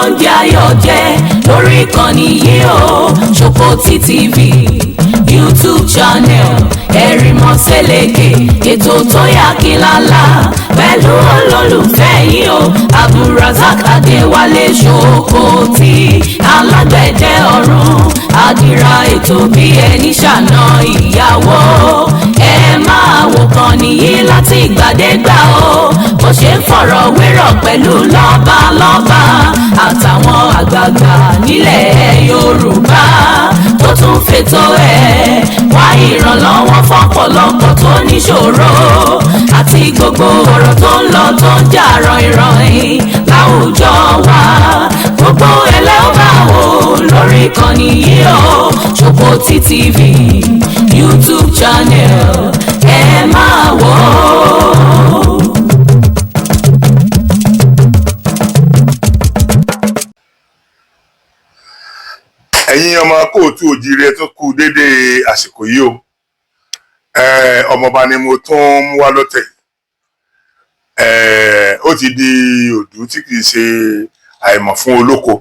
Oúnjẹ ayọ̀ jẹ lórí ìkànnì yìí o, Ṣòkòtì TV YouTube channel, Ẹ̀rìmọ̀sẹ̀lẹ̀kẹ̀, ètò tó yà kí lálá pẹ̀lú olólùfẹ́ yìí o, Abdulrasaq Adéwálé Ṣòkòtì, alágbẹ̀dẹ ọ̀run, àdìrà ètò bí ẹni ṣàna ìyàwó. Ẹ máa wò kàn nìyí láti ìgbàdégbà o, bó ṣe ń fọ̀rọ̀ wérọ̀ pẹ̀lú lọ́balọ́ba àtàwọn àgbààgbà nílẹ̀ Yorùbá, tó tún fètò ẹ̀ wá ìrànlọ́wọ́ fọ́pọ̀lọpọ̀ tó níṣòro, àti gbogbo ọ̀rọ̀ tó ń lọ tó ń jà ròhìnròhìn láwùjọ wa. Gbogbo ẹlẹ́ ó máa wò lórí ìkànnì yìí o, Ṣòkòtì TV YouTube channel, ẹ máa wò ó. Ẹ̀yin ọmọ kóòtù òjìrè tó kú déédéé àsìkò yìí o. Ọmọọba ni mo tún mú wá lọ́tẹ̀. Ó ti di òdú tí kì í ṣe àìmọ̀ fún olóko.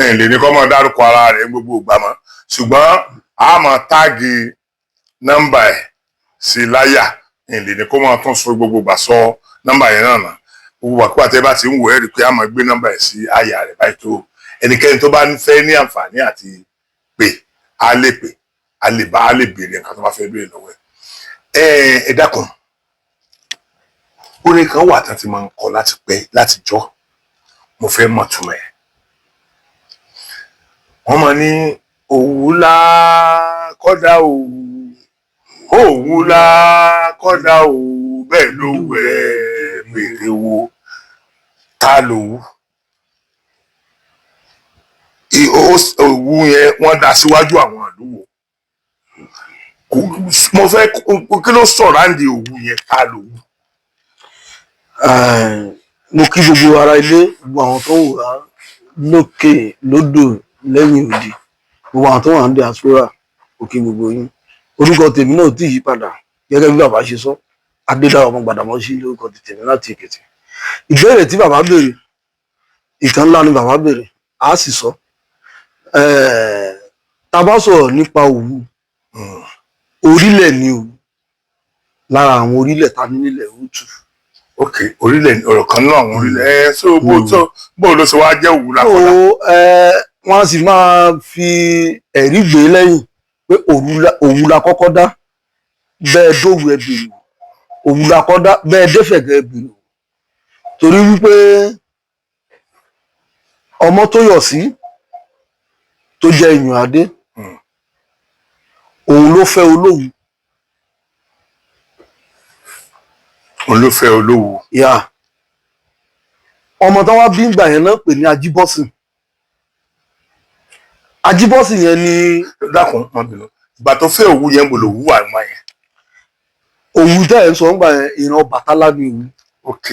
Ẹ̀ lè ní kọ́ mọ́ dárúkọ ara rẹ̀ gbogbo ìgbà mọ́, ṣùgbọ́n a máa tag nọ́mbà ẹ̀ sí láyà. Ẹ̀ lè ní kó máa tún sọ gbogbo ìgbà, sọ nọ́mbà yẹn náà nà gbogbo àkókò àti ẹ bá ti ń wò ẹ́ rí i pé a máa gbé nọ́mbà ẹ̀ sí àyà rẹ̀ báyìí, tó ẹnikẹ́ni tó bá ń fẹ́ ní àǹfààní àti pè á lè pè, á lè bá, á lè béèrè nǹkan tó bá fẹ́ béèrè lọ́wọ́ ẹ̀. Ẹ dákun, orin kan wà tán ti máa ń kọ láti pẹ́ láti jọ́, mo fẹ́ mọ̀ túmọ̀ ẹ̀. Wọ́n máa ní òwú lá kọ́dà òwú, òwú lá kọ́dà òwú, bẹ́ẹ̀ ló wẹ̀ bèrè wo ta lòwú. Òwú yẹn, wọ́n dá síwájú àwọn àdúgbò. Mo fẹ́ kí ló sọ̀rọ̀ àǹdí òwú yẹn, ta lòwú? Mo kí gbogbo ara ilé, gbogbo àwọn tó ń wò wá lókè lódò, lẹ́yìn odi, gbogbo àwọn tó wà ní diaspora, mo kí gbogbo yín. Orúkọ tèmi náà ò tí ì yí padà. Gẹ́gẹ́ bí bàbá ṣe sọ, Adédára ọmọ Gbàdàmọ́sí lórúkọ ti tèmi láti Èkìtì. Ìbéèrè tí bàbá béèrè, ìtàn ńlá ni bàbá béèrè, á sì sọ. Tá a bá sọ̀rọ̀ nípa Òwu, orílẹ̀ ni Òwu, lára àwọn orílẹ̀ ta ní nílẹ̀ Òtù. Ok, orílẹ̀, ọ̀rọ̀ kan náà, àwọn orílẹ̀ ẹ so bó tó bó ló ṣe wá jẹ́ òwú lákọ̀ọ́lá? So wọ́n á sì máa fi ẹ̀rí gbé lẹ́yìn pé Òwu la kọ́kọ́ dá. Bẹ́ẹ̀ dówu ẹ bèrè, Òwu la kọ́ dá. Bẹ́ẹ̀ défẹ̀gẹ́ ẹ bèrè, torí wípé ọmọ tó yọ̀ sí tó jẹ́ ìyàn adé, òun ló fẹ́ Olówu. Òun ló fẹ́ Olówu. Yà ọmọ tó wá bí ngbà yẹn náà pè ní Ajíbọ́sìn. Ajíbọ́sìn yẹn ni. Dákun, má bínú, ìgbà tó fẹ́ Òwu yẹn, bò lòwú wà nígbà yẹn? Òwu tẹ́ ẹ̀ ń sọ ńgbà yẹn, ìran Ọbàtálá ni Òwu. Ok,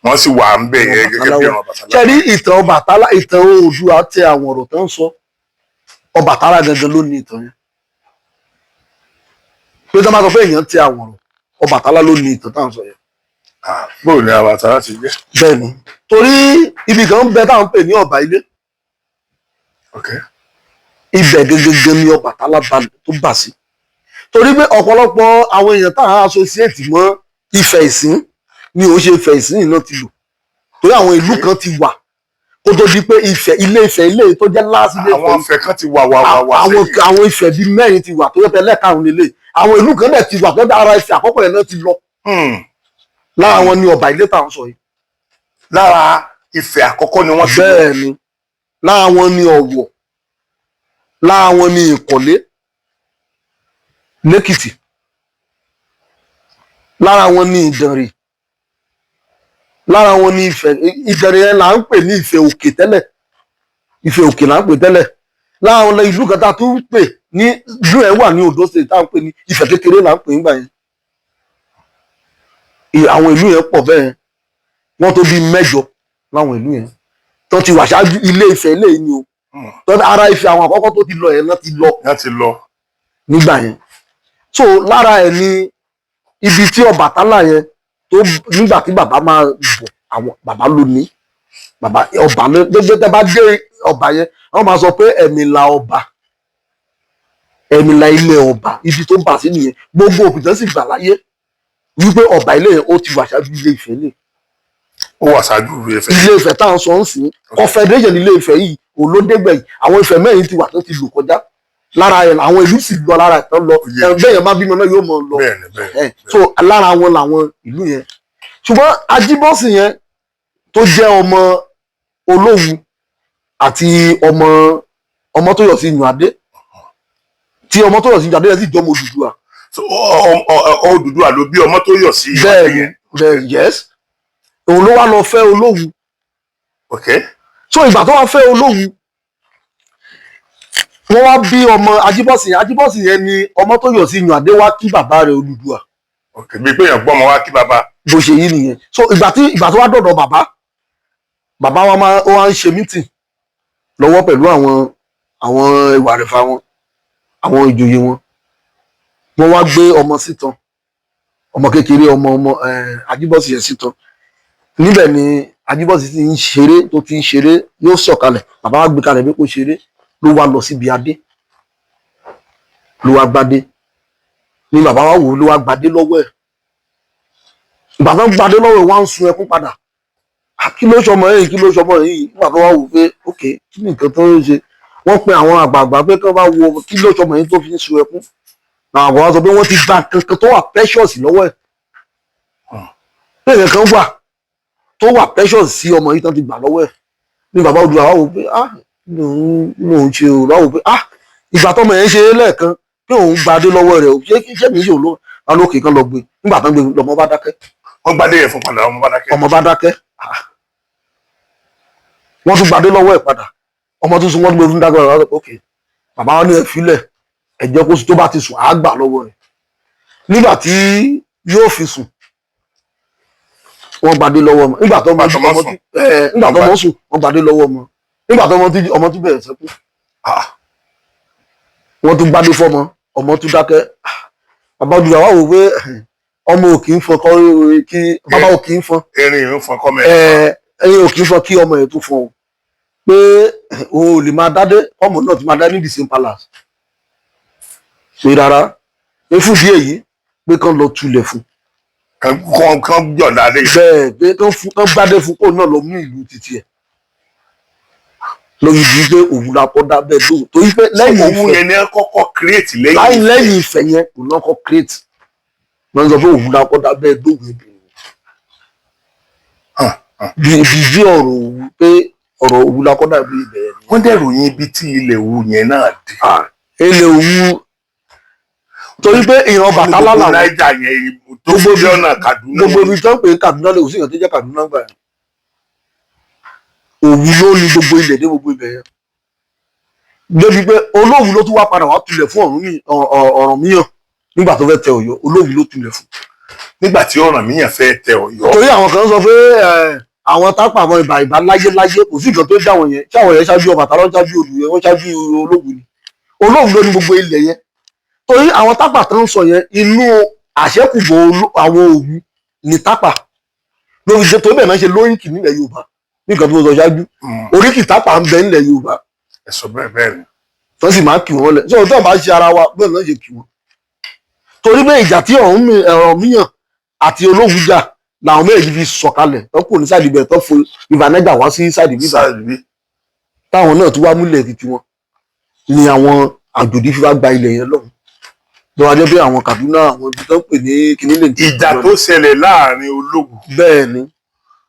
wọ́n sì wà ń bẹ̀ yẹn gẹ́gẹ́ bí ọ̀rọ̀ Ọbàtálá. Ṣe rí ìtàn Ọbàtálá, ìtàn Oòduà àti àwọn ọ̀rọ̀ tó ń sọ, Ọbàtálá gangan ló ní ìtàn yẹn. Pé tó máa sọ pé èèyàn tẹ àwọn ọ̀rọ̀, Ọbàtálá ló ní ìtàn tá à ń sọ yẹn. Ah, bóò ni Ọbàtálá ti jẹ́? Bẹ́ẹ̀ ni, torí ibì kan ń bẹ táwọn ń pè ní Ọ̀bà Ilé. Ibẹ̀ gangan ni Ọbàtálá tó bà sí, torí pé ọ̀pọ̀lọpọ̀ àwọn èèyàn táwọn associate mọ́ Ifẹ̀ ìsín ni ò ṣe Ifẹ̀ ìsín yìí náà ti lò, torí àwọn ìlú kan ti wà kó tó di pé Ifẹ̀, Ilé Ifẹ̀, ilé tó jẹ́ last Ilé Àwọn Ifẹ̀. Ifẹ̀ kan ti wà wà wà wà Àwọn sẹ́yìn. àwọn Ifẹ̀ bíi mẹ́rin ti wà tó yẹ pé lẹ́ẹ̀karùn lélẹ̀. Àwọn ìlú kan dẹ̀ ti wà tó yẹ pé ara Ifẹ̀ àkọ́kọ́ yẹn náà ti lọ. Lára wọn ni Ọ̀bà Ilé táwọn sọ yìí. Lára Ifẹ̀ àkọ́kọ́ ni wọ́n ti lọ. Bẹ́ẹ̀ ni, lára wọn ni Ọ̀wọ̀, lára wọn ni Ìkọ̀lé lẹ́kìtì, lára wọn ni Ìdànrè, lára wọn ni Ifẹ̀. Ìdànrè yẹn là ń pè ní Ifẹ̀ Òkè tẹ́lẹ̀, Ifẹ̀ Òkè là ń pè tẹ́lẹ̀. Lára wọn ìlú kan tá a tún ń pè ní ìlú ẹ̀ wà ní Ondo State, tá à ń pè ní Ifẹ̀ Kékeré là ń pè nígbà yẹn. Àwọn ìlú yẹn pọ̀ bẹ́ẹ̀, wọ́n tó bí mẹ́jọ láwọn ìlú yẹn tó ti wà ṣáájú Ilé Ifẹ̀ ilé yìí ni o. Tó ara Ifẹ̀ àwọn àkọ́kọ́ tó ti lọ yẹn náà ti lọ Wọ́n ti lọ. nígbà yẹn. So lára ẹ̀ ni ibi tí Ọbàtálá yẹn tó nígbà tí bàbá máa bọ̀, àwọn bàbá ló ní. Bàbá ọba ló gbogbo tẹ bá dé ọba yẹn, wọ́n máa sọ pé Ẹ̀mìlà ọba, Ẹ̀mìlà ilẹ̀ ọba, ibi tó bà sí nìyẹn. Gbogbo òpìtàn sì gbà láyé wípé ọba ilé yẹn ó ti wà ṣáájú Ilé Ifẹ̀ lè. Ó wà ṣáájú Ilé Ifẹ̀. Ilé Ifẹ̀ táwọn sọ ń sìn, confederation Ilé Ifẹ̀ yìí òun ló dégbẹ̀yìn. Àwọn Ifẹ̀ mẹ́rin ti wà tó ti lò kọjá lára ẹ̀, àwọn ìlú sì lọ lára ẹ̀ tán lọ. Bẹ́ẹ̀ yẹn bá bímọ náà yóò mọ̀ lọ. Bẹ́ẹ̀ni, bẹ́ẹ̀ni. So lára wọn làwọn ìlú yẹn, ṣùgbọ́n Ajíbọ́sìn yẹn tó jẹ́ ọmọ Olówu àti ọmọ Ọmọ́tóyọ̀sí Yùnadé, tí Ọmọ́tóyọ̀sí Yùnadé yẹn sì jọmọ Odùduwà. So Odùduwà ló bí Ọmọ́tóyọ̀sí Bẹ́ẹ̀ yẹn. Bẹ́ẹ̀, yes, òun ló wá lọ fẹ́ Olówu. So ìgbà tó wá fẹ́ Olówu, wọ́n wá bí ọmọ Ajíbọ́sìn. Ajíbọ́sìn yẹn ni Ọmọ́tóyọ̀sí Yùnadé wá kí bàbá rẹ̀ Odùduwà. Ok, bí pé èèyàn gbọ́mọ wá kí bàbá. Bó ṣe yí nìyẹn. So ìgbà tó wá dọ̀dọ̀ bàbá, bàbá wa máa ó wá ń ṣe meeting lọ́wọ́ pẹ̀lú àwọn ìwàrẹ̀fà wọn, àwọn ìjòyè wọn. Wọ́n wá gbé ọmọ sítan, ọmọ kékeré, ọmọ Ajíbọ́sì yẹn sítan. Níbẹ̀ ni Ajíbọ́sì ti ń ṣeré, tó ti ń ṣeré, yóò sọ̀kalẹ̀. Bàbá wa gbé kalẹ̀ bí kò ṣeré, ló wá lọ síbi adé, ló wá gbadé. Ni bàbá wa wò ó, ló wá gbadé lọ́wọ́ ẹ̀. Ìgbà tó ń gbadé lọ́wọ́ ẹ̀, wá ń sun ẹkún padà. "Ah, kí ló ṣọmọ yìí? Kí ló ṣọmọ yìí?" Nígbà tó wá wò pé ok, kí ni nǹkan tó ń ṣe? Wọ́n pe àwọn àgbààgbà pé kí wọ́n bá wo kí ló ṣọmọ yìí tó fi ń sun ẹkún. Àwọn àgbà wa sọ pé wọ́n ti gba kankan tó wà precious lọ́wọ́ ẹ̀, pé nǹkan wà tó wà precious sí ọmọ yìí tán ti gbà lọ́wọ́ ẹ̀. Ní bàbá Odùduwà wá wò pé, ah, kí lòun ṣe o? Wá wò pé, ah, ìgbà tọmọ yẹn ṣe é lẹ́ẹ̀kan pé òun gbadé lọ́wọ́ rẹ̀ o, ṣé ṣé mi ṣe òun ló wọn lókè kan lọ gbé. Nígbà tán gbé, lọmọ bá dákẹ́. Wọ́n gbadé yẹn fún padà, ọmọ bá dákẹ́. Ọmọ bá dákẹ́. Ah. Wọ́n tún gbadé lọ́wọ́ ẹ̀ padà, ọmọ tún sún, wọ́n tún gbé fún dákẹ́ ọ̀rọ̀. Ok, bàbá wọn ní ẹ filẹ̀, ẹ jẹ́ kó sùn, tó bá ti sùn, á gbà lọ́wọ́ rẹ̀. Nígbà tí yóò fi sùn, wọ́n gbadé lọ́wọ́ ọmọ. Nígbà tó ọmọ Nígbà tó ọmọ ọmọ sùn. Nígbà tó ọmọ sùn, wọ́n gbadé lọ́wọ́ ọmọ. Nígbà tó ọmọ tún bẹ̀rẹ̀ sẹ́kù, wọ́n tún gbadé fọ́mọ, ọmọ tún dákẹ́. Ah, bàbá Odùduwà wà wò pé ọmọ ò kì í fọn kọ́ kí bàbá ò kì í fọn. Erin ìrún fọn kọ́ mẹ́rin. Ẹyin ò kì í fọn kí ọmọ yẹn tún fọn o, pé òun ò lè máa dádé, ọmọ náà ti máa dá ní the same palace, pé rárá, pé fún ìdí èyí pé kán lọ tulẹ̀ fún. Kan yọ̀ǹda adé yẹn. Bẹ́ẹ̀, pé kán fún, kán gbádé fún, kóun náà lọ mú ìlú títí ẹ̀ lórí ibi pé òun la kọ́ dá bẹ́ẹ̀ lóhùn, torí pé lẹ́yìn Òun Ifẹ̀ yẹn ni ẹ kọ́kọ́ create lẹ́yìn. Láì lẹ́yìn Ifẹ̀ yẹn, òun náà kọ́ create. Wọ́n sọ pé òun la kọ́ dá bẹ́ẹ̀ lóhùn ibi bí ọ̀rọ̀ òun, pé ọ̀rọ̀ òun la kọ́ dá bí ibẹ̀ yẹn. Wọ́n dẹ̀ ròyìn ibi tí ilẹ̀ òwú yẹn náà dé. Ilẹ̀ Òwu, torí pé ìran Ọbàtálá Gbogbo làwọn. Náíjà yẹn tó Gbogbo fi ọ̀nà Kaduna. Gbogbo ibi tó ń pè é Kaduna lè kò sí ìyàn tó jẹ́ Kaduna gbà yẹn. Òwu ló ní gbogbo ilẹ̀ dé gbogbo ibẹ̀ yẹn, débi pé Olówu ló tún wá padà wá tulẹ̀ fún Ọ̀rànmíyàn nígbà tó fẹ́ tẹ Ọ̀yọ́. Olówu ló tulẹ̀ fún. Nígbà tí Ọ̀rànmíyàn fẹ́ tẹ Ọ̀yọ́. Torí àwọn kan sọ pé àwọn tápà, àwọn ìbà ìbà láyé láyé, kò sí nǹkan tó dá wọn yẹn. Tí àwọn yẹn ṣáájú Ọbàtálá, ṣáájú Olù yẹn, wọ́n ṣáájú Olówu ni. Olówu ló ní gbogbo ilẹ̀ yẹn, torí àwọn tápà tó ń sọ yẹn, inú àṣẹkùbọ̀ àwọn Òwu ní tápà ló fi ṣe tó bẹ́ẹ̀ náà ṣe lóríkì nílẹ̀ Yorùbá. Ní nǹkan tó sọ ṣáájú, oríkì tápà ń bẹ nílẹ̀ Yorùbá. Ẹ sọ bẹ́ẹ̀, bẹ́ẹ̀ ni. Tó sì máa ń kì wọ́n lẹ̀ sọ tó bá ṣe ara wa bẹ́ẹ̀ náà ṣe kì wọ́n, torí pé ìjà tí Ọ̀rànmíyàn àti Olówu jà làwọn méjì fi sọ̀kalẹ̀ tó kù ní side ibẹ̀, tó fo River Niger wá sí side bíbá Sáà bí. táwọn náà tún wá múlẹ̀ títí wọn ni àwọn àjòjì fi wá gba ilẹ̀ yẹn lọ́hùn lọ́wọ́ adé pé àwọn Kaduna, àwọn ibi tó ń pè ní kinní lè. Ìjà tó ṣẹlẹ̀ láàrin Olówu Bẹ́ẹ̀ ni.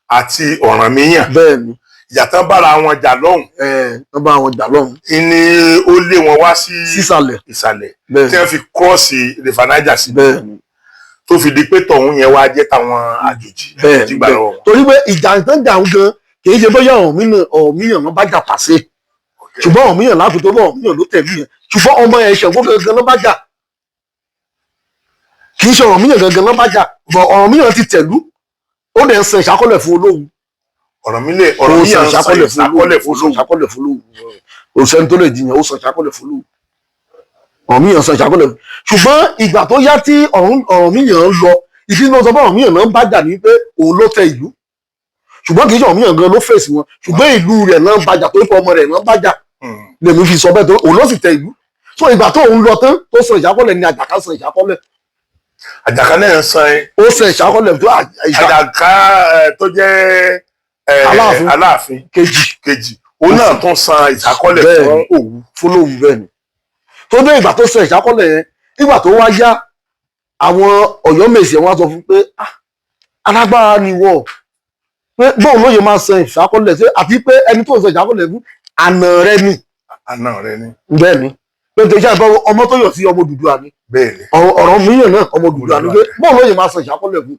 àti Ọ̀rànmíyàn. Bẹ́ẹ̀ ni. Ìjà tán bára wọn jà lọ́hùn. Ẹ̀ wọ́n bá wọn jà lọ́hùn. Ni ó lé wọn wá sí sísàlẹ̀. Ìsàlẹ̀. Bẹ́ẹ̀. Tí wọ́n fi cross River Niger sí. Bẹ́ẹ̀ ni. Tó fi di pé tọ̀hún yẹn wá jẹ́ táwọn àjòjì. Bẹ́ẹ̀. Àjòjì gbà lọ́wọ́ wọn. Torí pé ìjà tó ń jà ń gan kì í ṣe bóyá Ọ̀rànmíyàn ló bá jà pàṣẹ, ṣùgbọ́n Ọ̀rànmíyàn láti tó bá Ọ̀rànmíyàn ló tẹ̀lé yẹn, ṣùgbọ́n ọmọ ẹ̀ Ṣàngó gangan ló bá jà, kì í ṣe Ọ̀rànmíyàn gangan ló bá jà, bọ̀ Ọ̀rànmíyàn ti tẹ̀lú, ó dẹ̀ ń san ìṣákọ́lẹ̀ fún Olówu. Ọ̀rànmíyàn Ó Ọ̀rànmíyàn san san ìṣákọ́lẹ̀ fún ìṣákọ́lẹ̀ Olówu. fún Ó san Olówu. ìṣákọ́lẹ̀ fún Olówu, òṣèlú tó lè jiyàn, ó san ìṣákọ́lẹ̀ fún Olówu. Ọ̀rànmíyàn san ìṣákọ́lẹ̀, ṣùgbọ́n ìgbà tó yá tí Ọ̀rànmíyàn ń lọ, ìdí ní wọ́n sọ fún Ọ̀rànmíyàn náà ń bá jà ní pé òun ló tẹ ìlú. Ṣùgbọ́n kì í ṣe Ọ̀rànmíyàn gan ló fèsì wọn, ṣùgbọ́n ìlú rẹ̀ náà bàjà, tó ń fọ ọmọ rẹ̀ náà bàjà. Lèmi fi sọ bẹ́ẹ̀, tó òun ló sì tẹ ìlú. So ìgbà tó òun lọ tán tó san ìṣákọ́lẹ̀ ni Àjàká san ìṣákọ́lẹ̀. Àjàká náà ń san. Ó san ìṣákọ́lẹ̀ tó Àjàká tó jẹ́ Aláàfin. Aláàfin kejì. Kejì, òun náà tún san ìṣákọ́lẹ̀ fún Òwu. Fọlọ́hún, bẹ́ẹ̀ ni. Tó dé ìgbà tó san ìṣákọ́lẹ̀ yẹn, nígbà tó wá yá, àwọn Ọ̀yọ́mèsì wọn sọ fún pé, "Ah, alágbára ni wọ́, pé bóun ló yẹ máa san ìṣákọ́lẹ̀ ṣé, àti pé ẹni tó ń san ìṣákọ́lẹ̀ fún àna rẹ ni." Àna rẹ ni. Bẹ́ẹ̀ ni, pé tó ṣe àìbá ọmọ tó yọ̀ sí ọmọ Odùduwà ni. Bẹ́ẹ̀ ni. Ọ̀rànmíyàn náà ọmọ Odùduwà ni, pé bóun ló yẹ máa san ìṣákọ́lẹ̀ fún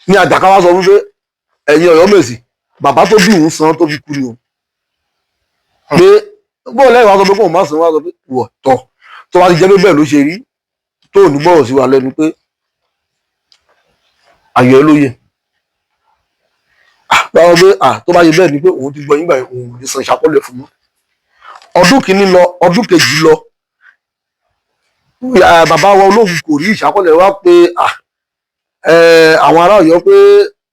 ní. Àjàká wá sọ fún pé, "Ẹ̀yin Ọ̀yọ́mèsì, bàbá tó bí òun san tó fi kú ni o, pé bóun lẹ́yìn wá sọ pé kóun má san." Wá sọ pé wọ̀ tọ̀ tó bá ti jẹ́ pé bẹ́ẹ̀ ló ṣe rí, tó ò ní gbọ́rọ̀ sí wa lẹ́nu, pé ayọ̀ ẹ lóye báwọn, pé tó bá yẹ bẹ́ẹ̀ ni, pé òun ti gbọ́ yín gbà yẹn, òun ò ní san ìṣàkọọ́lẹ̀ fún mọ́. Ọdún kìíní lọ, ọdún kejì lọ, bàbá wa olóhùn kò rí ìṣàkọọ́lẹ̀ wá, pé àwọn ará Ọ̀yọ́, pé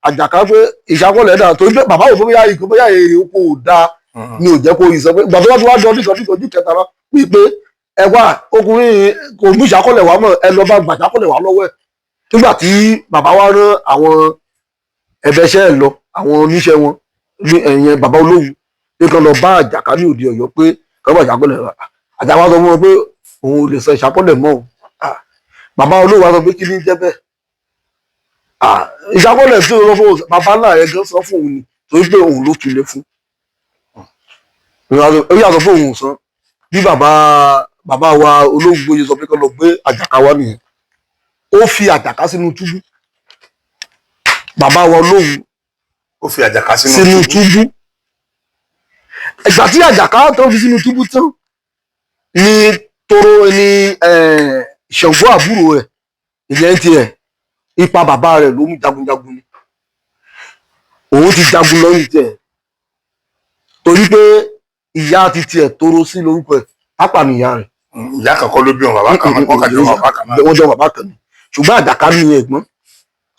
Àjàká, pé ìṣàkọọ́lẹ̀ dà, torí pé bàbá òfin bóyá ikú bóyá èrè oko ò dáa ni ò jẹ́ kó rí sọ, pé ìgbà tó wá ti wá di ọdún kan, ọdún kẹta wá pé ẹ wá, ọkùnrin kò mú ìṣàkọọ́lẹ̀ wá mọ́, ẹ lọ bá gbà ìṣàkọọ́lẹ̀ wá lọ́wọ́ ẹ̀. Nígbà tí bàbá wa rán àwọn ẹ̀bẹ̀ṣẹ́ ẹ̀ lọ, àwọn oníṣẹ́ wọn ní ẹ̀yẹn bàbá olóhùn, pé kán lọ bá Àjàká ní òde Ọ̀yọ́, pé kán bá ìṣàkọọ́lẹ̀ wá. Àjàká sọ fún wọn pé òun ò lè san ìṣàkọọ́lẹ̀ mọ́ o. Bàbá olóhùn wa sọ pé, "Kí ni jẹ́ bẹ́ẹ̀?" Ìṣàkọọ́lẹ̀ tí ó lọ fún bàbá ńlá rẹ̀ gan san fún òun ni, torí pé òun ló tulẹ̀ fún ó yàtọ̀ fún òun san. Bí bàbá wa olóhùn gbóye sọ pé kán lọ gbé Àjàká wá nìyẹn. Ó fi Àjàká sínú túbú, bàbá wa olóhùn. Ó fi Àjàká sínú Sínú túbú. Ìgbà tí Àjàká tó fi sínú túbú tán ní toro ní Ṣàngó àbúrò rẹ̀, ìyẹn tiẹ̀ ipa bàbá rẹ̀ ló mú, jagunjagun ni òun, ti jagun lọ́yìn tiẹ̀, torí pé ìyá ti tiẹ̀ toro sí lórúkọ ẹ̀, pápá ni ìyá rẹ̀. Ìyá kan kọ́ ló bí wọn, bàbá kan, wọn kà jọ bàbá kan náà. Wọ́n jọ bàbá kan ni, ṣùgbọ́n Àjàká ní ẹ̀gbọ́n.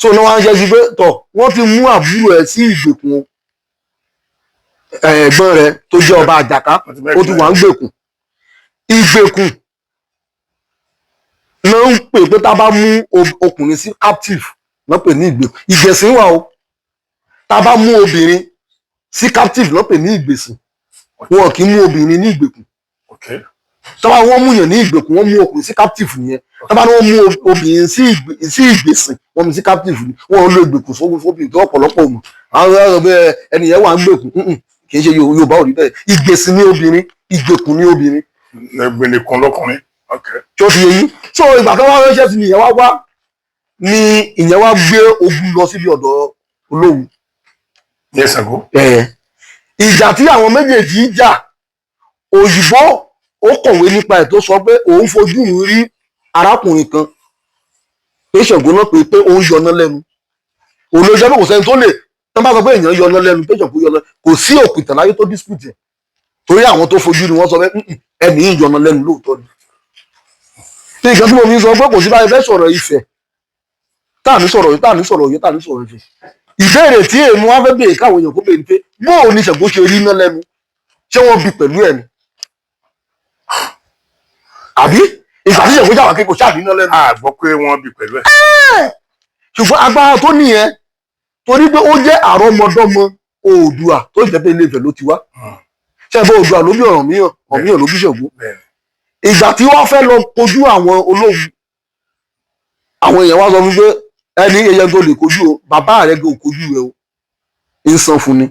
So ní wọ́n á ṣe sí pé tọ̀, wọ́n ti mú àbúrò ẹ̀ sí ìgbèkùn o. Ẹ̀gbọ́n rẹ̀ tó jẹ́ ọba Àjàká, ó ti wà ń gbèkùn. Ìgbèkùn náà ń pè pé tá a bá mú ọkùnrin sí captive náà pè ní ìgbèkùn. Ìgbèsìn wà o. Tá a bá mú obìnrin sí captive náà pè ní ìgbèsìn. Wọn kì í mú obìnrin ní ìgbèkùn. Tó bá wọ́n mú yàn ní ìgbèkùn, wọ́n mú ọkùnrin sí captive nìyẹn. Tó bá ní wọ́n mú obìnrin sí ìgbèsìn, wọ́n mú sí captive ni. Wọ́n lo ìgbèkùn fóbìnrin tó ọ̀pọ̀lọpọ̀ mọ̀. Àwọn ọ̀rọ̀ bẹ́ẹ̀, ẹni yẹn wà ń gbèkùn. Kì í ṣe Yorùbá ò rí bẹ́ẹ̀. Ìgbèsìn ní obìnrin, ìgbèkùn ní obìnrin. Gbẹ̀nìkan lọkùnrin. Tí ó fi yé yín. So ìgbà tó wá ránṣẹ́ sí ni ìyẹn wá wá, ni ìyẹn wá gbé ogun lọ síbi ọ̀dọ̀ Olówu. Ní Ṣàngó. Ẹ̀ ìjà tí àwọn méjèèjì jà, òyìnbó ó kọ̀wé nípa ẹ̀, tó sọ pé òun fojú òun rí arákùnrin kan, pé Ṣàngó náà, pé òun yọná lẹ́nu. Òun ló jẹ́ pé kò sẹ́ni tó lè tán bá sọ pé èèyàn yọná lẹ́nu, pé Ṣàngó yọná, kò sí òpìtàn láyé tó dispute ẹ̀, torí àwọn tó fojú ni wọ́n sọ pé, "Mm-mm, ẹnì yìí yọná lẹ́nu lóòótọ́ ni." Ní nǹkan tí mo fi sọ pé kò sí báyìí fẹ́ sọ̀rọ̀ Ifẹ̀ tá à ní sọ̀rọ̀, tá à ní sọ̀rọ̀ Ọ̀yọ́, tá à ní sọ̀rọ̀ Ifẹ̀. Ìbéèrè tí èmi wá fẹ́ béèrè káwọn èèyàn kó béèrè ni pé, bóò ni Ṣàngó ṣe rí iná lẹ́nu? Ṣé wọ́n bí pẹ̀lú ẹ̀ ni? Àbí ìgbà tí Ṣàngó jàwá kéko ṣáà ní iná lẹ́nu? A gbọ́ pé wọ́n bí pẹ̀lú ẹ̀. Ṣùgbọ́n agbára tó nìyẹn, torí pé ó jẹ́ àrọ́mọdọ́mọ Oòduà, tó jẹ́ pé Ilé Ifẹ̀ ló ti wá. Ṣé ẹ bọ́ Oòduà ló bí Ọ̀rànmíyàn, Ọ̀rànmíyàn ló bí Ṣàngó. Ìgbà tí wọ́n fẹ́ lọ kojú àwọn ológun, àwọn èèyàn wá sọ fún pé, ẹni ẹyẹ tó lè kojú o, bàbá rẹ̀ gan ò kojú rẹ̀ o, ń san fún ni.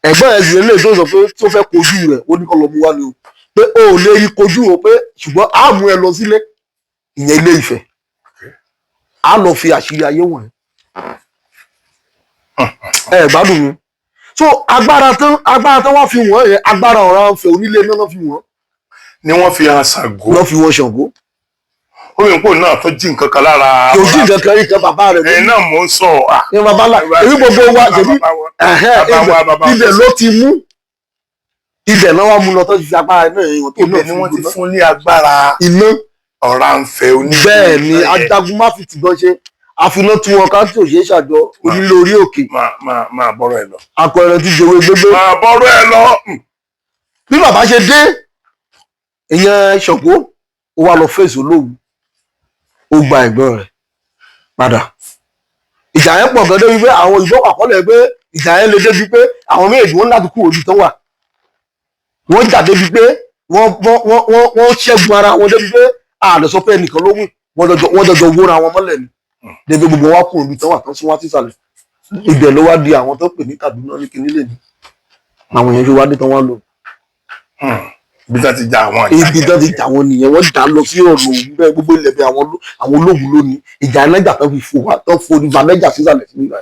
Ẹ̀gbọ́n ẹ̀ sì lè tó sọ pé tó fẹ́ kojú rẹ̀, ó ní kó lọ mú wá ni o, pé o ò lè rí kojú o, pé ṣùgbọ́n á mú ẹ lọ sílé, ìyẹn Ilé Ifẹ̀, á lọ fi àṣírí ayé wọ̀n ẹ. Ẹ gbádùn mi. So agbára tán wá fi wọ́n yẹn, agbára ọ̀rọ̀ àǹfẹ̀ onílé náà fi wọ́n. Ni wọ́n fi hàn Ṣàngó. Lọ́ fi wọ́n Ṣàngó. Ó yẹ kó náà tó jí nǹkan kan lára. Kò jí nǹkan kan rí kan, bàbá rẹ̀. Ẹ̀ náà mò ń sọ. Ní bàbá ńlá èyí gbogbo wa ṣèbí ẹ̀hẹ́, Bàbá wa, bàbá wa. ibẹ̀ ló ti mú, ibẹ̀ náà wá mú lọ tó ti fi agbára náà yẹn tó Ibẹ̀ náà ni fi wọ́n ti gbóná. fún ní agbára Iná. Ọ̀rànfẹ̀ onílé. Bẹ́ẹ̀ ni, ajagun má fi tìbọn ṣe. Àfiná tún wọn ká tí ò ṣeé ṣàjọ, onílé orí òkè. Máa bọ́rọ̀ ẹ lọ. Akọ ẹran tí jẹwé gbégbé. Máa bọ́rọ̀ ẹ lọ. Bí bàbá ṣe dé, ìyẹn Ṣàngó, ó wá lọ fèsì Olówu, ó gba ẹ̀gbọ́n rẹ̀ padà. Ìjà yẹn pọ̀ gan débi pé àwọn ìbọn àkọọ́lẹ̀ pé ìjà yẹn le débi pé àwọn méjèèjì wọn láti kú òbí tán wà. Wọ́n jà débi pé wọ́n ṣẹ́gun ara wọn débi pé a lè sọ pé ẹnìkan ló win. Wọ́n jọjọ wóra wọn mọ́lẹ̀ ni débi gbogbo wa kú òbí tán wà tán sún wá sísàlẹ̀. Ibẹ̀ ló wá di àwọn tó pè ní Kaduna ní kinní lè ní àwọn èèyàn fi wá dé tán wá lò. Ibi tá ti ja àwọn ìjà Ibi yẹn tán ti nìyẹn. jà wọn nìyẹn. Wọ́n dà lọ sí ọ̀nà òwú bẹ́ẹ̀, gbogbo ilẹ̀ bẹ́ẹ̀, àwọn ológun ló ní ìjà ẹlẹ́jà tán fi fò wá tán fò ní vanẹ́jà sísàlẹ̀ sí nígbà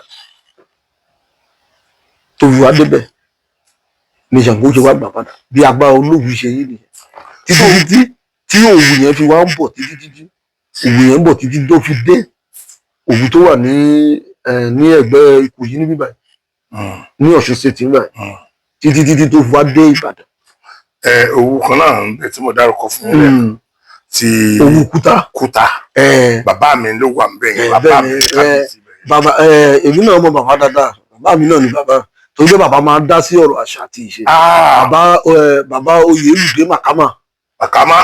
tó fi wá débẹ̀ ní Ṣàngó ṣe wá gbà padà. Bí agbára ológun ṣe yí nìyẹn títí títí tí òwú yẹn fi wá ń bọ̀, títí títí òwú yẹn ń bọ̀, títí tó fi dé òwú tó wà ní ẹ̀gbẹ́ Ìkòyí níbí báyìí, ní Ọ̀ṣun State níbí báyìí, títí títí tó fi wá dé Ìbàdàn. Ẹ òwú kan náà ń bẹ tí mo dárúkọ fún yín lẹ́ẹ̀kan, ti Òwú Kúta. Kúta. Bàbá mi ló wà ń bẹ yẹn. Bàbá mi bẹ́ẹ̀ ni, kábíyèsí bẹ yẹn. Bàbá, èmi náà mọ bàbá dáadáa. Bàbá mi náà ni bàbá, torí pé bàbá máa ń dá sí ọ̀rọ̀ àṣà àti ìṣe. Bàbá Oyèlúdé Màkàmà. Màkàmá,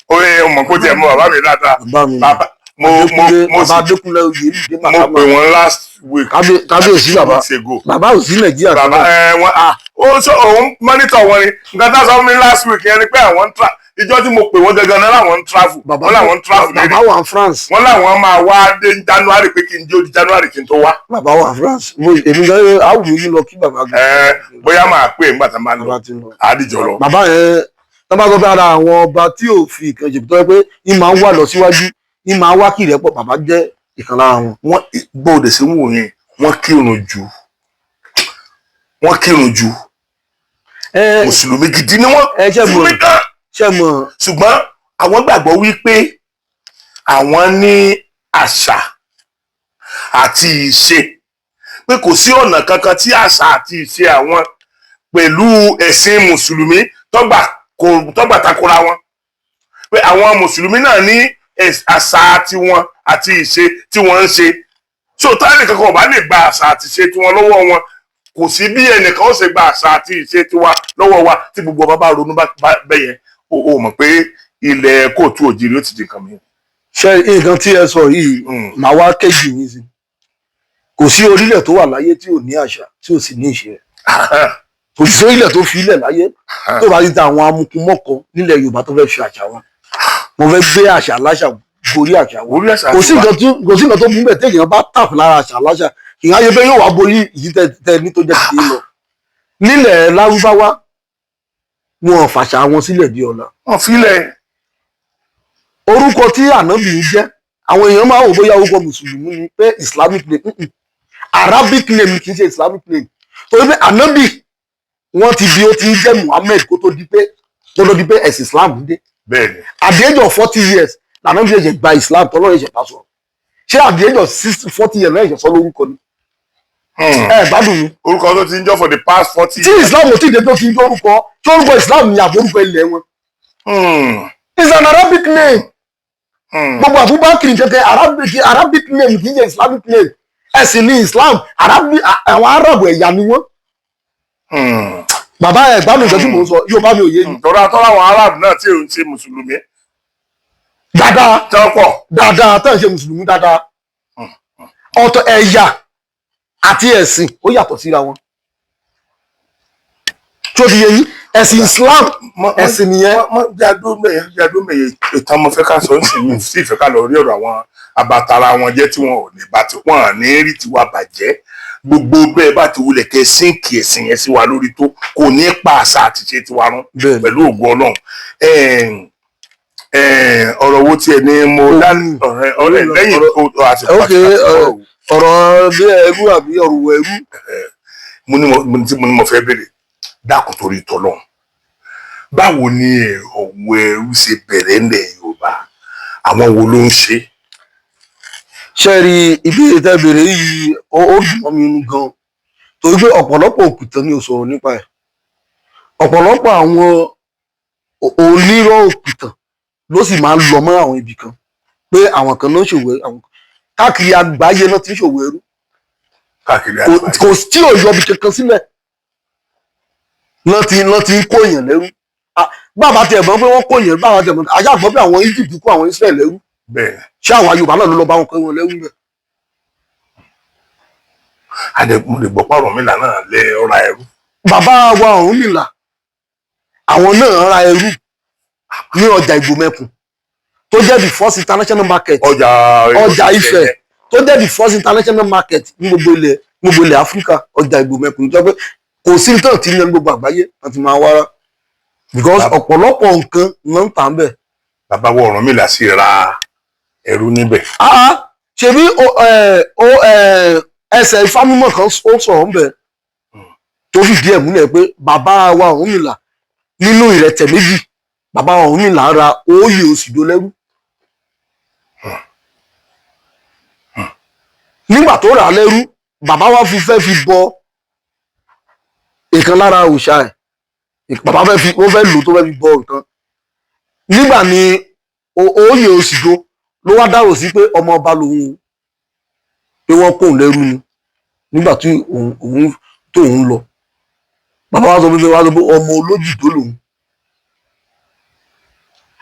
ó yẹ mọ̀ kó tiẹ̀ mọ bàbá mi dáadáa. Bàbá mi. Bàbá mo mo mo Bàbá sì Adékúnlé Oyèlúdé mo Màkàmà. pè wọ́n last week. Kábíyèsí bàbá. 2 weeks ago. Bàbá ò sí Nàìjíríà Bàbá kan náà. ẹ wọn ah ó sọ òun monitor wọn ni. Nǹkan tá a sọ fún mi last week yẹn ni pé àwọn ń tra ìjọ tí mo pè wọ́n gangan náà làwọn ń travel. Bàbá Wọ́n làwọn ń travel Bàbá lérí. wà ní France. Wọ́n làwọn máa wá dé ní January, pé kí n jẹ́ ó di January kí n tó wá. Bàbá wà ní France. Èmi gan awù mí lọ kí bàbá gan. Ẹ bóyá máa pè é nígbà tá a máa lọ. Bàbá ti lọ. Àdìjọ lọ. Bàbá yẹn tó bá sọ pé ara àwọn ọba tí ò fi ìkan jèbí tó yẹ pé ń máa ń wà lọ síwájú, ń máa wá kí ìrẹ́pọ̀, bàbá jẹ́ ìkan lára wọn. Wọ́n gbọ́dọ̀ sí wò yẹn, wọ́n kírun jù, wọ́n kírun jù. Mùsùlùmí gidi ni wọ́n. Ẹ ṣe mọ̀. Mùsùlùmí gan. Ṣe mọ̀. Ṣùgbọ́n àwọn gbàgbọ́ wípé àwọn ní àṣà àti ìṣe, pé kò sí ọ̀nà kankan tí àṣà àti ìṣe àwọn pẹ̀lú ẹ̀sìn mùsùlùmí tọ́gbà kò tọ́gbà takora wọn, pé àwọn mùsùlùmí náà ní àṣà tiwọn àti ìṣe tí wọ́n ń ṣe. So táyà kankan ò bá lè gba àṣà àti ìṣe tiwọn lọ́wọ́ wọn, kò sí bí ẹnìkan ó ṣe gba àṣà àti ìṣe tiwa lọ́wọ́ wa. Tí gbogbo ọba bá ronú bẹ́yẹn, o mọ̀ pé ilẹ̀ kóòtù òjìrì ó ti di nǹkan mi. Ṣe nǹkan tí ẹ sọ yìí, màá wá kéjì yín sí. Kò sí orílẹ̀ tó wà láyé tí ò ní àṣà, tí ò sì ní ìṣe rẹ̀. Kò sí orílẹ̀ tó fi ilẹ̀ láyé tó bá ti ta àwọn amukumọ́kọ nílẹ̀ Yorùbá tó fẹ́ fi àṣà wa, mo fẹ́ gbé àṣà aláṣà gorí àṣà wa. Orí àṣà Kò sí tiwa. nǹkan tó kò sí nǹkan tó mú bẹ́ẹ̀ téèyàn bá tàpù lára àṣà aláṣà, kì í ayé pé yóò wá borí ìyí tẹ tẹ ní tó jẹ́ ti lọ nílẹ̀ Lárúbáwá. Wọn ò fàṣà wọn sílẹ̀ di ọ̀la. Wọn filẹ̀. Orúkọ tí ànábì ń jẹ́, àwọn èèyàn máa wò bóyá orúkọ mùsùlùmí ni, pé Islamic name. Arabic name, kì í ṣe Islamic name, torí pé ànábì wọ́n ti bí ó ti ń jẹ́ Muhammed kó tó di pé ẹ̀sìn Islam dé. At the age of 40 years lànábì ṣẹ̀ṣẹ̀ gba Islam, tọ́lọ́ ṣẹ̀ṣẹ̀ bá sọ̀rọ̀. Ṣé at the age of 60, 40 years lẹ́yìn sọ lórúkọ ni? Ẹ gbádùn mi. Orúkọ tó ti ń jọ for the past 40 Tí Islam ò tí ì dé tó ti ń jórúkọ, tí orúkọ Islam ni àbórúkọ ilẹ̀ wọn? It's an Arabic name. Gbogbo Abubakar kẹkẹ, Arabic name, kì í ṣe Islamic name. Ẹ̀sìn ní Islam. Arabic, àwọn Arab ẹ̀yà ni wọ́n. Bàbá, ẹ̀ gbádùn ìjọ tí mò ń sọ, yóò bá mi ò yé ni. Tọ́lá tọ́lá, àwọn Arab náà tí ò ń ṣe mùsùlùmí Dáadáa. tán pọ̀. Dáadáa, tẹ́ ẹ̀ ṣe mùsùlùmí dáadáa. Ọ̀tọ̀ ẹ̀yà àti ẹ̀sìn, ó yàtọ̀ síra wọn. Tí ó ti yé yín, ẹ̀sìn Islam, ẹ̀sìn nìyẹn. Mọ jáde mẹyẹ, ìtàn mo fẹ́ ká sọ ń sìn mí sí ìfẹ́ ká lọ rí ọ̀rọ̀ àwọn abatara wọn jẹ́ tí wọn ò ní bá ti wọn à ní rí tiwa bàjẹ́. Gbogbo bẹ́ẹ̀ bá ti wulẹ̀ kẹ́ sínkì ẹ̀sìn yẹn sí wa lórí tó, kò ní pa àṣà àti ṣe tiwa rún. Pẹ̀lú ògùn Ọlọ́run. Ọ̀rọ̀ wo tiẹ̀ ni mo dá ọ̀rẹ́ ọ̀rẹ́ lẹ́yìn àti Ok, ọ̀rọ̀ bí ẹrú àbí ọ̀rọ̀ ẹrú. Mo ní mo fẹ́ béèrè, dákun torí tọ́lọ́run, báwo ni ọ̀wọ̀ ẹrú ṣe bẹ̀rẹ̀ ńlẹ̀ Yorùbá? Àwọn wo ló ń ṣe? Ṣe rí ìbéèrè tẹ́ béèrè yìí, ó dùn mọ́ mi inú gan, torí pé ọ̀pọ̀lọpọ̀ òkùtàn ni ò sọ̀rọ̀ nípa ẹ̀. Ọ̀pọ̀lọpọ̀ àwọn onírọ̀ òkùtàn ló sì máa ń lọ mọ́ àwọn ibì kan pé àwọn kan ló ń ṣòwò àwọn kan. Káàkiri àgbáyé náà ti ń ṣòwò ẹrú. Káàkiri Kò àgbáyé. kò tí ò yọbi kankan sílẹ̀ náà ti ń kó èèyàn lẹ́rú. Ah, bàbá tiẹ̀ mọ̀ pé wọ́n kó èèyàn, bàbá tiẹ̀ mọ̀, ajá gbọ́ pé àwọn Egypt kó àwọn Israel lẹ́rú. Bẹ́ẹ̀. Ṣé àwọn Yorùbá náà ló lọ bá wọn kó wọn lẹ́rú bẹ́ẹ̀? Mo lè gbọ́ pé Ọ̀rúnmìlà náà lé ọ̀rá ẹrú. Bàbá wa Ọ̀rúnmìlà, àwọn náà ra ẹrú ní ọjà Ìgbòmẹ̀kùn tó jẹ́ the first international market. Ọjà. Ọjà Ifẹ̀ tó jẹ́ the first international market ní gbogbo ilẹ̀ Áfíríkà, ọjà Ìgbòmẹ̀kùn tó jẹ́ pé kò sí tán tí ní gbogbo àgbáyé láti máa wára because ọ̀pọ̀lọpọ̀ nǹkan náà ń tà ń bẹ̀. Bàbá wa Ọ̀rúnmìlà sì ra ẹrú níbẹ̀. Ah, ṣebí ẹsẹ̀ Ifá mímọ́ kan ó sọ̀rọ̀ ń bẹ̀ tó fìdí ẹ̀ múlẹ̀ pé bàbá wa Ọ̀rúnmìlà, nínú ìrẹtẹ̀ méjì, bàbá wa Ọ̀rúnmìlà ra Óyè Òsìdó lẹ́rú. Nígbà tó rà á lẹ́rú, bàbá wa fi fẹ́ fi bọ ìkan lára òòṣà ẹ̀. Bàbá fẹ́ fi, ó fẹ́ lò tó fẹ́ fi bọ nǹkan. Nígbà ni Óyè Òsìdó ló wá dárò sí pé ọmọ ọba lòun o, pé wọ́n kóun lẹ́rú ni nígbà tí òun tó òun lọ. Bàbá wa sọ pé ọmọ olójìdó lòun.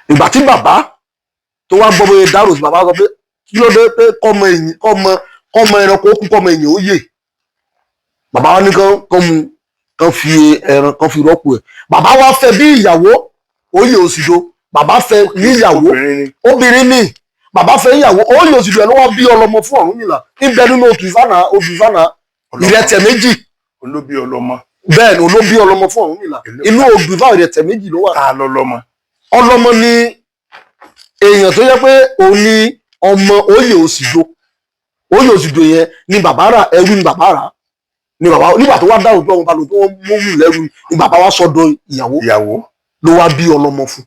Ìgbà tí bàbá tó wá gbọ́ bóyá dárò sí, bàbá sọ pé kí ló dé pé kọ́mọ èyàn, kọ́mọ ẹranko kú, kọ́mọ èyàn ó yè? Bàbá wa ní kán mú, kán fi ẹran kán fi rọ́pò ẹ̀. Bàbá wa fẹ́ bí ìyàwó Óyè Òsìdó. Bàbá fẹ́ níyàwó. Obìnrin ni. Obìnrin ni bàbá fẹ́ ìyàwó. Óyè Òsìdó ẹ̀ ló wá bí ọlọ́mọ fún Ọ̀rúnmìlà níbẹ̀ nínú odù Ifá náà, odù Ifá náà, ìrẹtẹ̀ méjì. Olóbí ọlọ́mọ. Bẹ́ẹ̀ ni, olóbí ọlọ́mọ fún Ọ̀rúnmìlà. Inú odù Ifá, ìrẹtẹ̀ méjì ló wà. Ta lọ́lọ́mọ? Ọlọ́mọ ni èèyàn tó yẹ pé òun ni ọmọ Óyè Òsìdó. Óyè Òsìdó yẹn ni bàbá rà ẹrú, ni bàbá rà ni bàbá. Nígbà tó wá dárò pé ọmọ balùwẹ̀ tó wọ́n mú wù lẹ́rú ni bàbá wa sọ́dọ̀ ìyàwó. Ìyàwó. Ló wá bí ọlọ́mọ fún.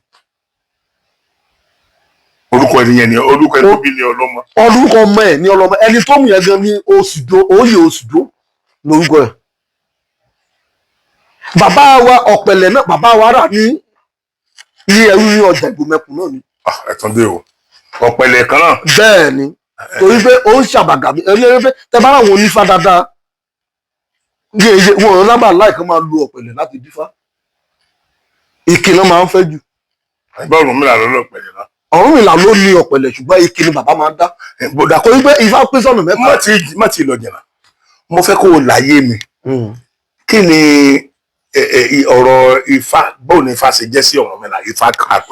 Orúkọ ẹni yẹn ni, orúkọ ẹni tó bí ni ọlọ́mọ. Orúkọ ọmọ ẹ̀ ní ọlọ́mọ. Ẹni tó mú yẹn gan ní Òsìdó, Óyè Òsìdó lórúkọ ẹ̀. Bàbá wa Ọ̀pẹ̀lẹ̀ náà, bàbá wa rà ní ẹrú ní ọjà Ìgbòmẹ̀kùn náà ni. Ah, ẹ̀tún dé o, ọ̀pẹ̀lẹ̀ kan náà. Bẹ́ẹ̀ ni, torí pé ó ń ṣàbàgà ẹni ẹni pé tẹ bá ráwọn onífá dáadáa ní èyí wọn ò lábàá láìkan máa lu ọ̀pẹ̀lẹ̀ láti dífá, ìkì náà máa ń fẹ́ jù. Ẹgbẹ́ Ọ̀rúnmìlà lọ́lọ́pẹ̀lẹ̀ náà. Ọ̀rúnmìlà ló ní ọ̀pẹ̀lẹ̀, ṣùgbọ́n ìkì ni bàbá máa ń dá. Bódà. Torí pé Ifá pín sọ́nà mẹ́ta. Má ti lọ jìnnà, mo fẹ́ kó o láyé mi. Kí ni ọ̀rọ̀ Ifá? Báwo ni Ifá ṣe jẹ́ sí Ọ̀rúnmìlà? Ifá,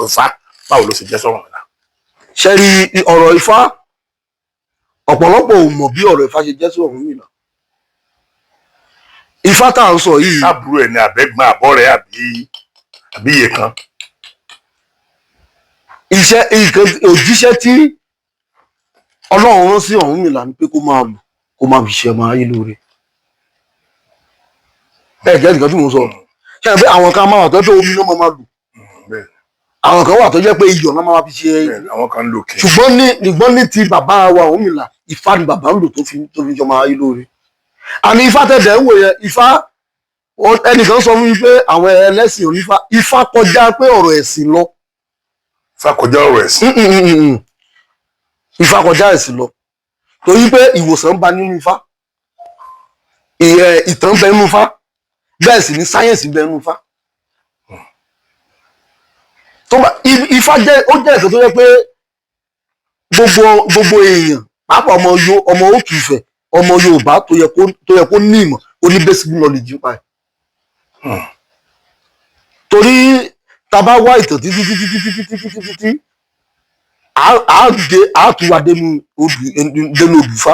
Ifá, báwo ló ṣe jẹ́ sí Ọ̀rúnmìlà? Ṣe rí ọ̀rọ̀ Ifá, ọ̀pọ̀lọpọ̀ ò mọ̀ bí ọ̀rọ̀ Ifá ṣe jẹ́ sí Ọ̀rúnmìlà. Ifá tá à ń sọ yìí, Àbúrò ẹ̀ ní àbẹ́gbọ́n àbọ̀rẹ́ àbí iye kan? Iṣẹ́ nǹkan òjíṣẹ́ tí Ọlọ́run rán sí Ọ̀rúnmìlà ni pé kó máa lò, kó máa fi ṣe ọmọ ayé lóore. Ẹ jẹ́ nǹkan tí mò ń sọ, ṣe é pé àwọn kan máa wà tó jẹ́ pé omi náà máa lò, àwọn kan wà tó jẹ́ pé iyọ̀ náà máa fi ṣe. Bẹ́ẹ̀, àwọn kan ń lò kí. Ṣùgbọ́n ní ti bàbá wa Ọ̀rúnmìlà, Ifá ni bàbá ń lò tó fi jọmọ ayé lóore. Àní Ifá tẹ̀dẹ̀ ń wò yẹn, Ifá, ẹnìkan sọ fún mi pé àwọn ẹlẹ́sìn onífá, Ifá kọjá pé ọ̀rọ̀ ẹ̀sìn lọ. Ifá kọjá ọ̀rọ̀ ẹ̀sìn. Ifá kọjá ẹ̀sìn lọ torí pé ìwòsàn ń bá nínú Ifá, ìtàn bẹ nínú Ifá, bẹ́ẹ̀ sì ni sáyẹ́ǹsì bẹ nínú Ifá. Tó bá Ifá jẹ́, ó jẹ́ ẹ̀sìn tó jẹ́ pé gbogbo èèyàn, pàápàá ọmọ òkè Ifẹ̀, ọmọ Yorùbá tó yẹ kó ní ìmọ̀, ó ní basic knowledge nípa ẹ̀. Torí tá a bá wá ìtàn títí títí títí títí títí títí, á dé, á tún wá dénú odù Ifá,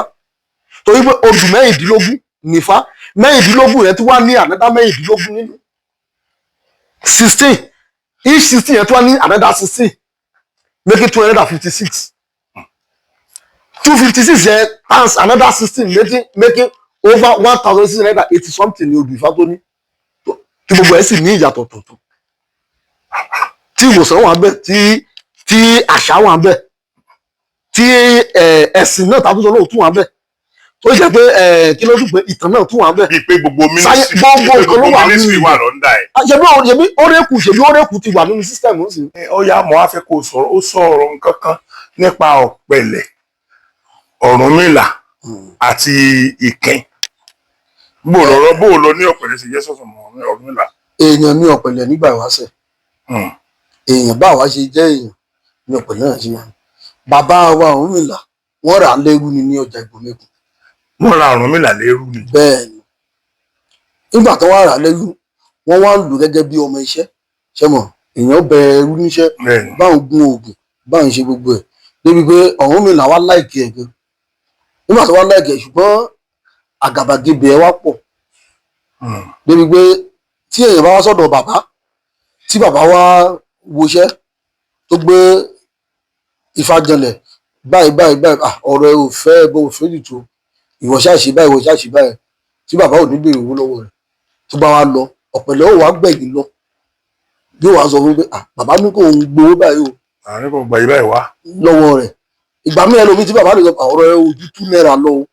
torí pé odù 16 nífá. 16 yẹn tún wá ní another 16 nínú, 16 each. 16 yẹn tún wá ní another 16, make it 256. 256 yẹn times another 16, making over 1,680 something ní odù Ifá tó ní, tí gbogbo ẹ̀ sì ní ìyàtọ̀ tọ̀tọ̀, tí ìwòsàn wà bẹ́ẹ̀, tí àṣà wà bẹ́ẹ̀, tí ẹ̀sìn náà tàbí sọ náà tún wà bẹ́ẹ̀, tó jẹ́ pé kí ló tún pé ìtàn náà tún wà bẹ́ẹ̀. Bíi pé gbogbo ministry Gbogbo nǹkan ló wà ministry nínú wà lọ́ndà ẹ̀. Ṣebí orékù ti wà nínú system ó sì. Ó yá, mọ́ á fẹ́ kó o sọ̀rọ̀, ó sọ̀rọ̀ nǹkan kan nípa ọ̀pẹ̀lẹ̀. Ọ̀rúnmìlà àti ìkín. Bó lọ́rọ̀ bó lọ ní ọ̀pẹ̀lẹ̀ ṣe jẹ́ sọ̀sọ̀ mọ́ Ọ̀rúnmìlà. Èèyàn ní ọ̀pẹ̀lẹ̀ nígbà ìwáṣẹ̀. Èèyàn bá wa ṣe jẹ́ èèyàn ní ọ̀pẹ̀lẹ̀ náà ṣe yàn. Bàbá wa Ọ̀rúnmìlà, wọ́n rà á lẹ́rú ni ní ọjà Ìgbòmẹ̀kùn. Wọ́n ra Ọ̀rúnmìlà lẹ́rú ni. Bẹ́ẹ̀ ni, nígbà tó wá rà á lẹ́rú, wọ́n wá ń lò gẹ́gẹ́ bí ọmọ iṣẹ́. Ṣé mọ̀, èèyàn bẹ ẹrú níṣẹ́, Bẹ́ẹ̀ni. báwọn gun oògùn, báwọn ṣe gbogbo ẹ̀, débi pé Ọ̀rúnmìlà wá like ẹ̀ gan. Nígbà tó wá like ẹ̀, ṣùgbọ́n àgàbàgebè ẹ̀ wá pọ̀, débi pé tí èèyàn bá wá sọ́dọ̀ bàbá, tí bàbá wá woṣẹ́, tó gbé ifá janlẹ̀ báyìí báyìí báyìí, ah, ọ̀rọ̀ ẹ ò fẹ́ ẹ bó fẹ́ jù tó, ìwọ ṣáà ṣe báyìí, ìwọ ṣáà ṣe báyìí, tí bàbá ò ní béèrè owó lọ́wọ́ rẹ̀, tó bá wá lọ, ọ̀pẹ̀lẹ̀ ó wá gbẹ̀yìn lọ, yóò wá sọ fún pé, ah, bàbá ní kò ń gbowó báyìí o Àárín kò gbà yí báyìí wá. lọ́wọ́ rẹ̀. Ìgbà míì ẹlòmíì tí bàbá lè sọ ọ̀rọ̀ ẹ ojú ₦2 lọ o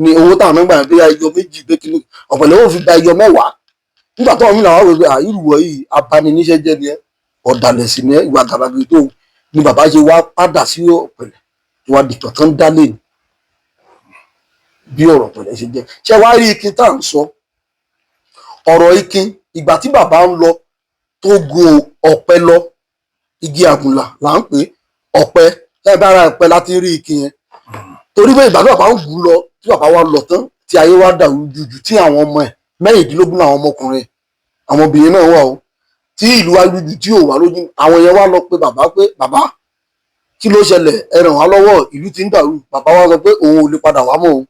ní owó táwọn mẹ́gbà yẹn, bí ẹyọ 2 pé kíní, ọ̀pẹ̀lẹ̀ ó fi gba ẹyọ 10. Nígbà tó ọ̀hún làwọn wò pé àìrùwọ̀ yìí abaniníṣẹ́ jẹ́ ni ẹ́, ọ̀dàlẹ̀ sì ni ẹ́, ìwà gàbàgbé tó ni bàbá ṣe wá padà sí ọ̀pẹ̀lẹ̀ tó wá dìtọ̀ tán dálé ni. Bí ọ̀rọ̀ ọ̀pẹ̀lẹ̀ ṣe jẹ́. Ṣé wàá rí ikin tá à ń sọ, ọ̀rọ̀ ikin, ìgbà tí bàbá ń lọ tó gun ọ̀pẹ lọ, igi àgùnlà là ń pè ọ̀pẹ, ẹ bá ara ọ̀pẹ láti rí ikin yẹn, torí pé ìgbà tí bàbá ń gùn lọ, tí bàbá wa lọ tán, tí ayé wa dàrú jùjù, tí àwọn ọmọ ẹ̀ 16 làwọn ọmọkùnrin, àwọn obìnrin náà wà o, tí ìlú wa lójú tí ò wá lójú, àwọn yẹn wá lọ pé bàbá pé, bàbá, kí ló ṣẹlẹ̀? Ẹ ràn wá lọ́wọ́, ìlú ti ń dàrú. Bàbá wa sọ pé òun ò lè padà wá mọ́ o,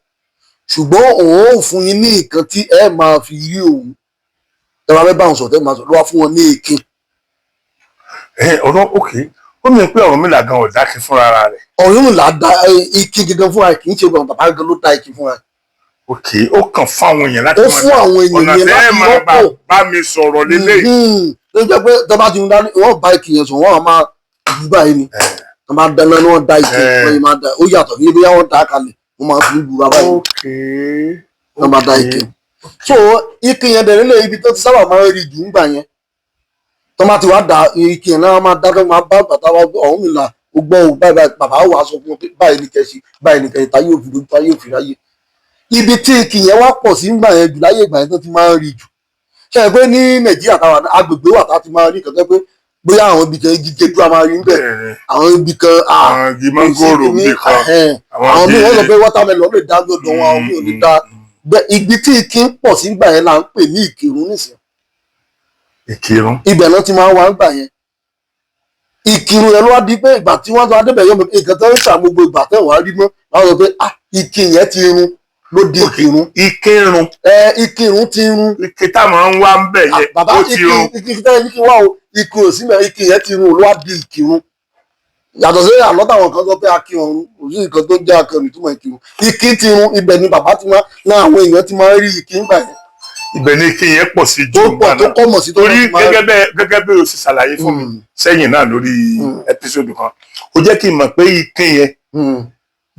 ṣùgbọ́n òun ò fún yín ní nǹkan tí ẹ máa fi rí òun, ẹ máa fẹ́ bá òun sọ̀tẹ́, máa sọ ló wá fún wọn ní èké. Ọ̀rọ̀ òkè ó mì pé Ọ̀rúnmìlà gan ò dákẹ́ fúnra ara rẹ̀. Ọ̀rúnmìlà dá ike gangan fúnra ẹ̀, kì í ṣe bàbá gan ló dá ike fúnra ẹ̀. Òkè ó kàn fún àwọn èèyàn láti Ó fún àwọn èèyàn ọ̀nà yẹn tẹ́ ẹ láti máa gbà rọ́pò. bá mi sọ̀rọ̀ lélẹ̀. Ló jẹ́ pé tó bá ti ń dání, wọ́n bá ike yẹn sùn, wọ́n á máa jù báyìí ni wọ́n máa dáná ní wọ́n dá ike, wọ́n yìí máa dá, ó yàtọ̀ ní bóyá wọ́n dá kalẹ̀, wọ́n máa fi ń lu bàbá yìí, wọ́n máa dá ike. So ike yẹn dẹ̀ nílé ibi tó ti sábà máa ń rí jù ń gbà yẹn, tó máa ti wá da ike yẹn náà, wọ́n máa dá, tó máa bá bàtà wa Ọ̀rúnmìlà ó gbọ́ ò báyìí báyìí, bàbá wàá sọ fún wọn pé báyìí ni kẹ́sì, báyìí ni kẹ́sì, táyé òfin lójú, táyé òfin ráyè. Ibi tí ike yẹn wá pọ̀ sí ńgbà yẹn jù láyé ìgbà yẹn tó ti máa ń rí jù, ṣe é pé ní Nàìjíríà táwa agbègbè wà tá a ti máa rí nǹkan tó pé bóyá àwọn ibi kan igi gẹdú a máa rí ńbẹ̀, àwọn ibi kan Àwọn igi mángòrò ní bí kan, àwọn míì wọ́n sọ pé watermelon lè dá lọ́dọ̀ wọn, àwọn míì ò lè dá bẹ́ẹ̀. Ibi tí ike ń pọ̀ sí ńgbà yẹn là ń pè ní Ìkìrun nísìnyí. Ìkìrun. Ibẹ̀ náà ti máa ń wá ńgbà yẹn. Ìkìrun yẹn ló wá di pé ìgbà tí wọ́n tó adébẹ̀ yọmọ nǹkan tó ń tà gbogbo ìgbà tẹ̀ wá rí mọ́, wọ́n sọ pé ah, ike yẹn ti run ló di Ìkìrun. Ìkìrun. Ẹ Ìkìrun ti run. Ike táwọn ń wá ń bẹ̀ yẹn Bàbá ó ti run. Ike tẹ́lẹ̀ ní kí wá o, ike ò sí mẹ́, ike yẹn ti run ló wá di Ìkìrun. Yàtọ̀ sí àlọ́ táwọn kan sọ pé akin ọ̀run, kò sí nǹkan tó ń jẹ́ akin ọ̀run, ìtumọ̀ Ìkìrun, ike ti run. Ibẹ̀ ni bàbá ti máa náà, àwọn èèyàn ti máa ń rí ike ńgbà yẹn. Ibẹ̀ ni ike yẹn pọ̀ sí Tó jù pọ̀ ńgbà tó náà. kọ́ mọ̀ sí tó Torí ti máa ń gẹ́gẹ́ bí o ṣe ṣàlàyé fún mi sẹ́yìn náà lórí episode kan, ó jẹ́ kí n mọ̀ pé ike yẹn,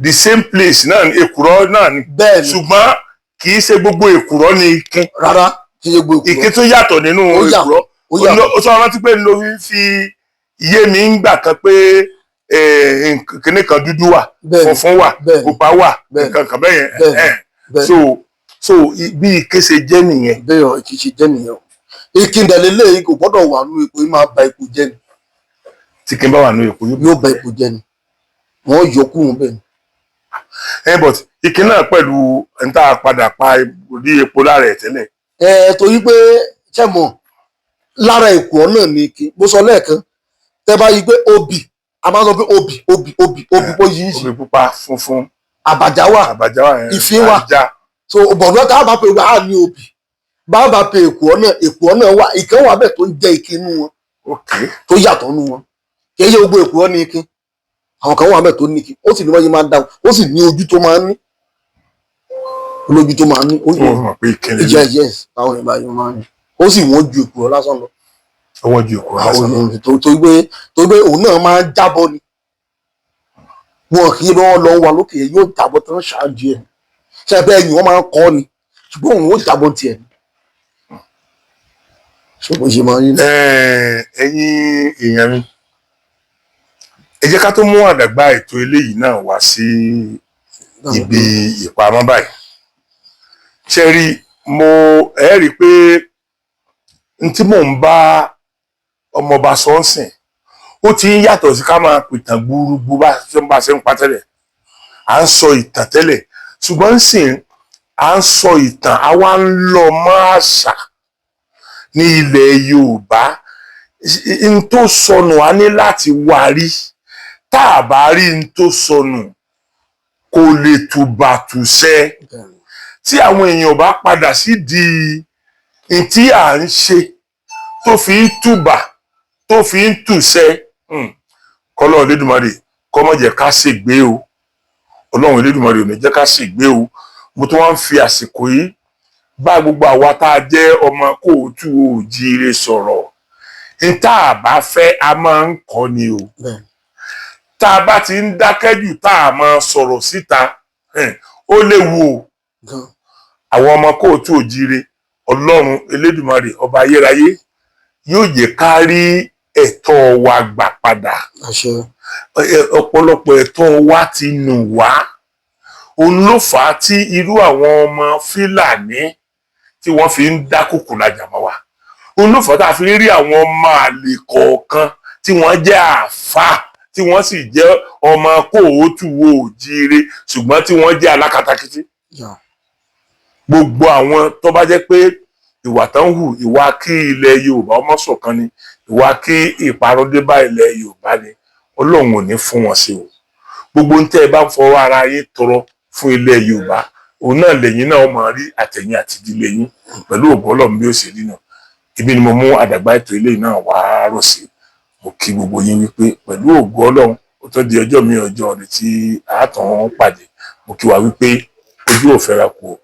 the same place náà ni èkùrọ́ náà ni. Bẹ́ẹ̀ ni. Ṣùgbọ́n kì í ṣe gbogbo èkùrọ́ ni ike. Rárá, kì í ṣe gbogbo Ike tó yàtọ̀ nínú Ó yàtọ̀, èkùrọ́. ó yàtọ̀. Ó sọ rántí pé ló fi iye mi ń gbà kan pé kinní kan dúdú wà, funfun wà, pupa wà, nǹkan kan bẹ́ẹ̀ yẹn. So bí ike ṣe jẹ́ nìyẹn. Bẹ́ẹ̀ ọ̀, ike ṣe jẹ́ nìyẹn o. Ike ìdẹ̀lélẹ̀ yìí kò gbọ́dọ̀ wà nínú epo, yìí máa ba epo jẹ́ ni. Tí kí n bá wà nínú epo Yóò ba epo jẹ́ ni, wọ́n yọ kúrò bẹ́ẹ̀ ni. But ike náà pẹ̀lú n tá a padà pa rí epo lára ẹ̀ tẹ́lẹ̀. Ẹ torí pé ṣe mọ̀ lára èkó náà ni ike mo sọ lẹ́ẹ̀kan, tẹ́ bá yí pé obì, a máa ń sọ pé obì obì obì obì pọ̀ yìí Obì pupa, funfun, àbàjá wà, àbàjá wà yẹn, ìfín wà. Ajá. So bọ̀dọ̀ tá a bá pe wà á ní obì, bá a bá pe èkó náà, èkó náà wà, ìkan wà bẹ́ẹ̀ tó ń jẹ́ ike inú wọn tó yàtọ̀ nú wọn. Kì í ṣe gbogbo èkó ní ike, àwọn kan wà bẹ́ẹ̀ tó ní ike, ó sì ní wọ́n yé máa ń dáhùn, ó sì ní ojú tó máa ń ní, olójú tó máa ń ní ó Tí wọ́n fi mọ̀ pé ike lè yes yes, táwọn ìgbà yẹn máa ń ní, ó sì wọ́n ju èkó lásán lọ. Ọwọ́ ju èkó lásán lọ. Àwọn tó gbé òun náà máa ń jábọ́ ni, wọn kì í bá wọn lọ wà lókè yẹn, yóò jábọ́ tán ṣáájú ẹ̀ ṣe bẹ́ẹ̀ ni wọ́n máa ń kọ́ ni, ṣùgbọ́n òun ó jábọ́ tiẹ̀ ni. Ṣé bó ṣe máa ń rí náà? Ẹ̀yin èèyàn mi, ẹ jẹ́ ká tó mú àdàgbà ètò eléyìí náà wá sí Ibi ìpamọ́ báyìí, ṣe rí, mo ẹ rí i pé n tí mò ń bá ọmọọba sọ ń sìn, ó ti ń yàtọ̀ sí ká máa pìtàn gbúrúgbú bá ṣe ń bá ṣe ń pa tẹ́lẹ̀. À ń sọ ìtàn tẹ́lẹ̀, ṣùgbọ́n ń sìn, à ń sọ ìtàn, àwa ń lọ mọ́ àṣà ní ilẹ̀ Yorùbá. N tó sọnù, a ní láti wá rí. Tá a bá rí n tó sọnù, kò lè tùbàtùṣẹ. Tí àwọn èèyàn bá padà sídìí n tí à ń ṣe tó fi ń tùbà, tó fi ń tùṣẹ, kọ́lọ́run Elédùmarè kó má jẹ́ ká ṣègbé o. Ọlọ́run Elédùmarè ò ní jẹ́ ká ṣègbé o. Mo tún wá ń fi àsìkò yìí bá gbogbo àwa tá a jẹ́ ọmọ káàárọ̀ oòjíire sọ̀rọ̀. N tá a bá fẹ́, a máa ń kọ́ ni o. Tá a bá ti ń dákẹ́ jù, tá a máa sọ̀rọ̀ síta, ó léwu o. Àwọn ọmọ káàárọ̀ oòjíire, Ọlọ́run Elédùmarè ọba ayérayé yóò jẹ́ ká rí ẹ̀tọ́ wa gbà padà. Àṣẹ. Ọ̀pọ̀lọpọ̀ ẹ̀tọ́ wa ti nù wá. Òun ló fà á tí irú àwọn ọmọ Fílàní tí wọ́n fi ń dákòkò lajà mọ́ wa. Òun ló fà á tá a fi ń rí àwọn ọmọ àlè kọ̀ọ̀kan tí wọ́n jẹ́ àáfàá, tí wọ́n sì jẹ́ ọmọ káàárọ̀ oòjíire, ṣùgbọ́n tí wọ́n jẹ́ alákatakítí. Gbogbo àwọn tó bá jẹ́ pé ìwà tó ń hù, ìwà kí ilẹ̀ Yorùbá ọmọ ṣọ̀kan ni, ìwà kí ìparun dé bá ilẹ̀ Yorùbá ni, Ọlọ́run ò ní fún wọn sí o. Gbogbo ń tẹ́ ẹ bá ń fọwọ́ ara yín tọrọ fún ilẹ̀ Yorùbá, òun náà lẹ́yìn náà máa rí, àtẹ̀yìn àti ìdílé yín, pẹ̀lú ògo Ọlọ́run. Bí ó ṣe rí náà, ibi ni mo mú àdàgbà ètò ilé náà wá rọ̀ sí. Mo kí gbogbo yín wípé pẹ̀lú ògo Ọlọ́run, ó tó di ọjọ́ mi, ọjọ́ rẹ̀ tí àátàn pàdé. Mo kí wa wípé ojú ò fẹ́ra kù o.